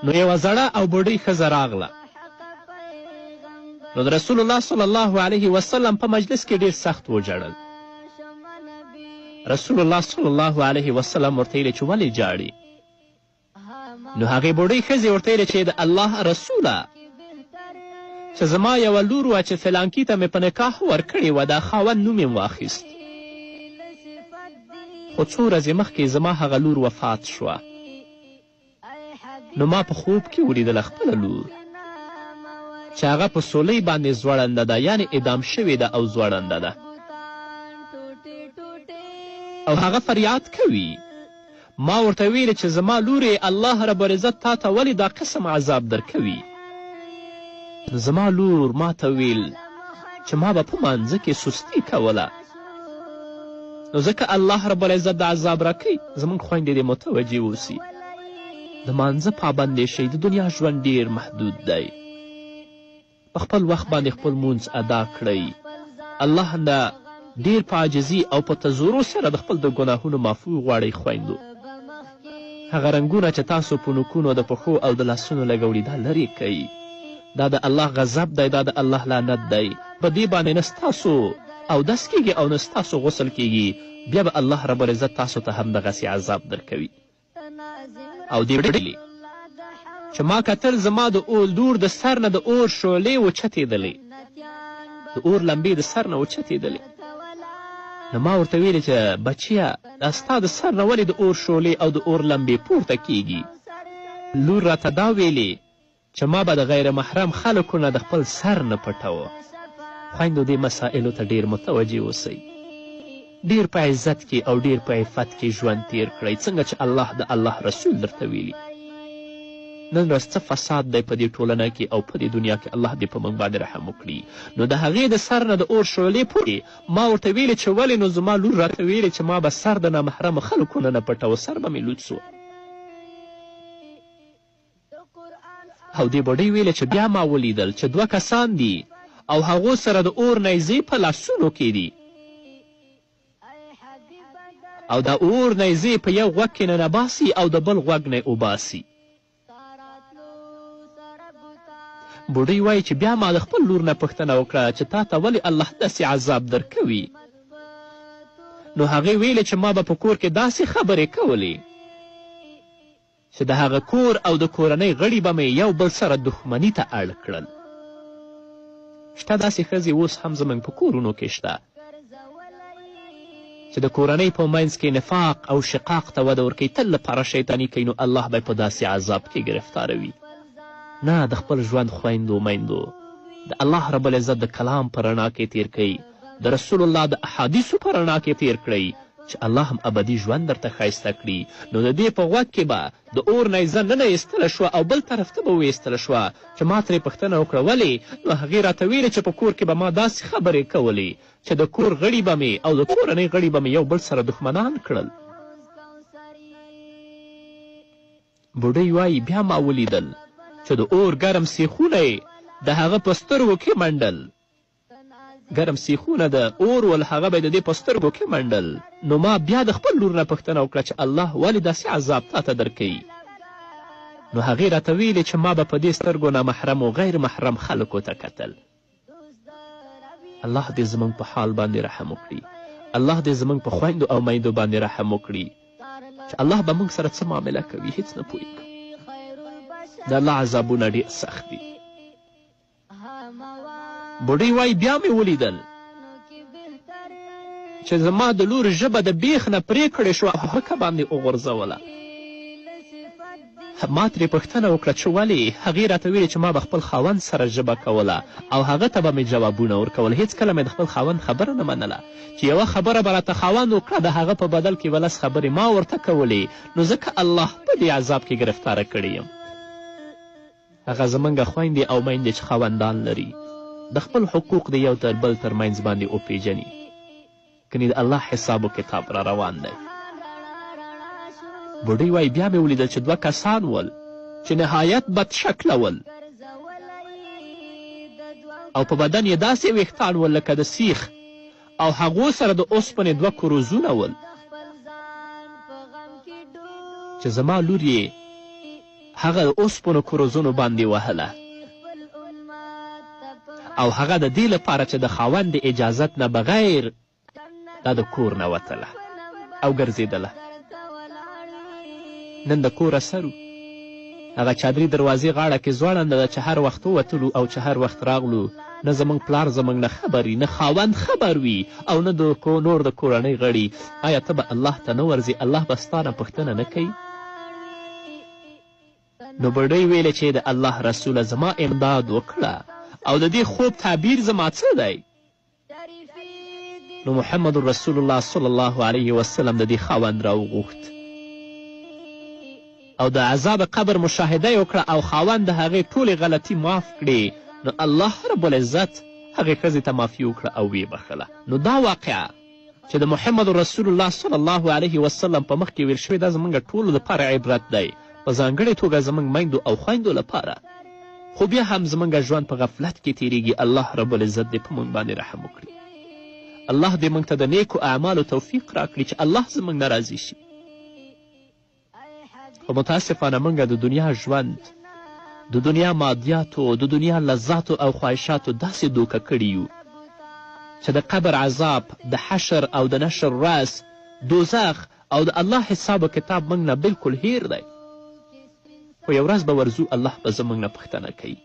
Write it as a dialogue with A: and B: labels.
A: نو یوه زړه او بوډۍ ښځه راغله. نو د رسول الله صلی الله علیه وسلم په مجلس کې ډیر سخت وژړل. رسول الله صلی الله علیه وسلم ورته ویلې چې ولې ژاړي؟ نو هغې بوډۍ ښځې ورته ویلې چې د الله رسوله، چې زما یوه لور وه چې فلانکي ته مې په نکاح ورکړې وه، دا خاوند نوم یې واخیست، خو څو ورځې مخکې زما هغه لور وفات شوه. نو ما په خوب کې ولیدله خپله لور چې هغه په سولۍ باندې ځوړنده ده، یعنې اعدام شوې ده او ځوړنده ده او هغه فریاد کوي. ما ورته ویلې چې زما لورې، الله رب العزت تا ته ولې دا قسم عذاب درکوي؟ نو زما لور ما ته ویل چې ما به په مانځه کې سستي کوله، نو ځکه الله رب العزت د عذاب راکوي. زموږ خویندې دې متوجه اوسي، د مانځه پابندې شئ. د دنیا ژوند ډیر محدود دی، په خپل وخت باندې خپل مونځ ادا کړئ. الله نه ډیر په عاجزي او په تضرع سره د خپل د ګناهونو معفو وغواړئ. خویندو، هغه رنګونه چې تاسو په نوکونو د پښو او د لاسونو لګولي دا لرې کړئ. دا د الله غضب دی، دا د الله لعنت دی. په دې باندې نه ستاسو اودس کیږي او نه ستاسو غسل کیږي، بیا به الله رب العزت تاسو ته هم دغسې عذاب درکوي. او دې ډلې چې ما کتل زما د لور د سر نه د اور شعلې وچتېدلې، د اور لمبې د سر نه وچتېدلې. نو ما ورته ویلې چې بچیه، دا ستا د سر نه ولې د اور شعلې او د اور لمبې پورته کیږي؟ لور راته دا ویلې چې ما به د غیر محرم خلکو نه د خپل سر نه پټوه. خویندو، دې مسائلو ته ډیر متوجه اوسئ. ډیر په عزت کې او ډیر په عفت کې ژوند تیر کړئ، څنګه چې الله د الله رسول درته ویلي. نن ورځ څه فساد دی په دې ټولنه کې او په دې دنیا کې، الله دې په موږ باندې رحم وکړي. نو د هغې د سر نه د اور شعلې پورې ما ورته ویلې چې ولې؟ نو زما لور راته ویلې چې ما به سر د نامحرمو خلکو نه نه پټوه، سر به مې لوڅ و. او دې بوډۍ ویلې چې بیا ما ولیدل چې دوه کسان دي او هغو سره د اور نیزې په لاسونو کې دي او دا اور نیزې په یو غوږ کې ننباسي او د بل غوږ نه اوباسي. بوډۍ وایي چې بیا ما د خپل لور نه پوښتنه وکړه چې تا ته ولې الله داسې عذاب درکوي؟ نو هغې ویلې چې ما به په کور کې داسې خبرې کولې چې د هغه کور او د کورنۍ غړي به مې یو بل سره دښمني ته اړ کړل. شته داسې ښځې اوس هم زموږ په کورونو کې شته چې د کورنۍ په منځ کې نفاق او شقاق ته وده ورکوي، تل لپاره شیطاني کوي، نو الله به په داسې عذاب کې ګرفتاروي. نه، د خپل ژوند خویندو میندو د الله رب العزت د کلام په رڼا کې تیر کړئ، د رسول الله د احادیثو په رڼا کې تیر کړئ چې الله هم ابدي ژوند درته ښایسته کړي. نو د دې په غوږ کې به د اور نیزه ننه ایستله شوه او بل طرف ته به ویستله شوه. چې ما ترې پوښتنه وکړه ولې؟ نو هغې راته ویلې چې په کور کې به ما داسې خبرې کولې چې د کور غړي به مې او د کورنۍ غړي به مې یو بل سره دښمنان کړل. بوډۍ وایي بیا ما ولیدل چې د اور ګرم سیخونه یې د هغه په سترګو کې منډل. ګرم سیخونه د اور ول، هغه به یې د دې په سترګو کې منډل. نو ما بیا د خپل لور نه پوښتنه وکړه چې الله ولې داسې عذاب تا ته درکوي؟ نو هغې راته ویلې چې ما به په دې سترګو نامحرمو غیر محرم خلکو ته کتل. الله دې زموږ په حال باندې رحم وکړي، الله دې زموږ په خویندو او میندو باندې رحم وکړي چې الله به موږ سره څه معامله کوي هیڅ نه پوهېږم. د الله عذابونه ډېر سخت دي. بوډۍ وایي بیا مې ولیدل چې زما د لور ژبه د بیخ نه پرې کړې شوه او هکه باندې وغورځوله. ما ترې پوښتنه وکړه چې ولې؟ هغې راته ویلې چې ما به خپل خاوند سره ژبه کوله او هغه ته به مې جوابونه ورکول، هیڅکله مې د خپل خاوند خبره نه منله. چې یوه خبره به راته خاوند وکړه د هغه په بدل کې به لس خبرې ما ورته کولې، نو ځکه الله په دې عذاب کې ګرفتاره کړې یم. هغه زمونږ خویندې او میندې چې خاوندان لري د خپل حقوق د یو تر بل تر منځ باندې وپیژني، کنې د الله حساب و کتاب را روان دی. بوډۍ وایي بیا مې ولیدل چې دوه کسان ول چې نهایت بد شکله ول او په بدن یې داسې ویښتان ول لکه د سیخ، او هغو سره د اوسپنې دوه کروزونه ول چې زما لور یې هغه د اوسپنو کروزونو باندې وهله او هغه د دې لپاره چې د خاوند د اجازت نه بغیر دا د کور نه وتله او ګرځېدله. نن د کور اثر هغه چادري دروازې غاړه کې ځوړنده ده چې هر وخت ووتلو او چې هر وخت راغلو، نه زموږ پلار زموږ نه خبر وي، نه خاوند خبر وي او نه د نور د کورنۍ غړي. آیا ته به الله ته نه ورځې؟ الله به ستا نه پوښتنه نه کوي؟ نو بډۍ ویلې چې د الله رسوله زما امداد وکړه او د دې خوب تعبیر زما څه دی؟ نو محمد رسول الله صلی الله علیه وسلم د دې خاوند راوغوښت او د عذاب قبر مشاهده یې وکړه او خاوند د هغې ټولې غلطي معاف کړې. نو الله رب العزت هغې ښځې ته معافي وکړه او ویې بخښله. نو دا واقعه چې د محمد رسول الله صلی الله علیه وسلم په مخ کې ویل شوې، دا زموږ ټولو لپاره عبرت دی، په ځانګړې توګه زموږ میندو او خویندو لپاره. خو بیا هم زموږ ژوند په غفلت کې تیریږي. الله رب العزت دې په موږ باندې رحم وکړي. الله دې موږ ته د نیکو اعمالو توفیق راکړي چې الله زموږ نه راضي شي. خو متاسفانه موږ د دنیا ژوند، د دنیا مادیاتو، د دنیا لذاتو او خواهشاتو داسې دوکه کړي یو چې د قبر عذاب، د حشر او د نشر ورځ، دوزخ او د الله حساب و کتاب موږ نه بلکل هیر دی. خو یو ورځ به ورځو، الله به زموږ نه پوښتنه کوي.